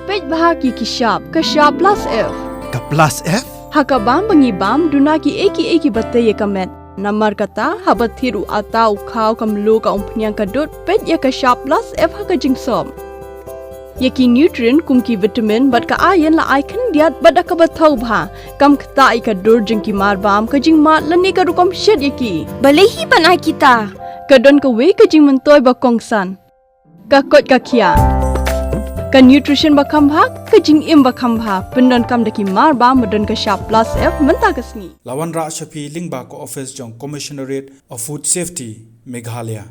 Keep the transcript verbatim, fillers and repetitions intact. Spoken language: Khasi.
Peit bha ki ki shap, ka shap plus F. Ka plus F? Ha ka bam ba ngi bam, duna ki ei ki ei ki ba tei ïa ka met. Namar kata, haba thied u atta, u khaw, ka mluh, ka umphniang, ka dud, peit ïa ka shap plus F ha ka jingsop. Ïa ki nutrient kum ki vitamin bad ka iron la ai khyndiat bad da kaba thaw bha. Kam ktah ïa ka dur jong ki mar bam, ka jingmad lane ka rukom shet ïa ki. Balei hi ban ai kita? Ka don kawei ka jingmyntoi ba kongsan. Ka koit ka khiah. Ka nutrition ba kham bha, ka jingim ba kham bha. Pyndonkam da ki mar bam ba don ka shap plus F mynta ka sngi. La wanrah sha phi lyngba ka office jong Commissionerate of Food Safety, Meghalaya.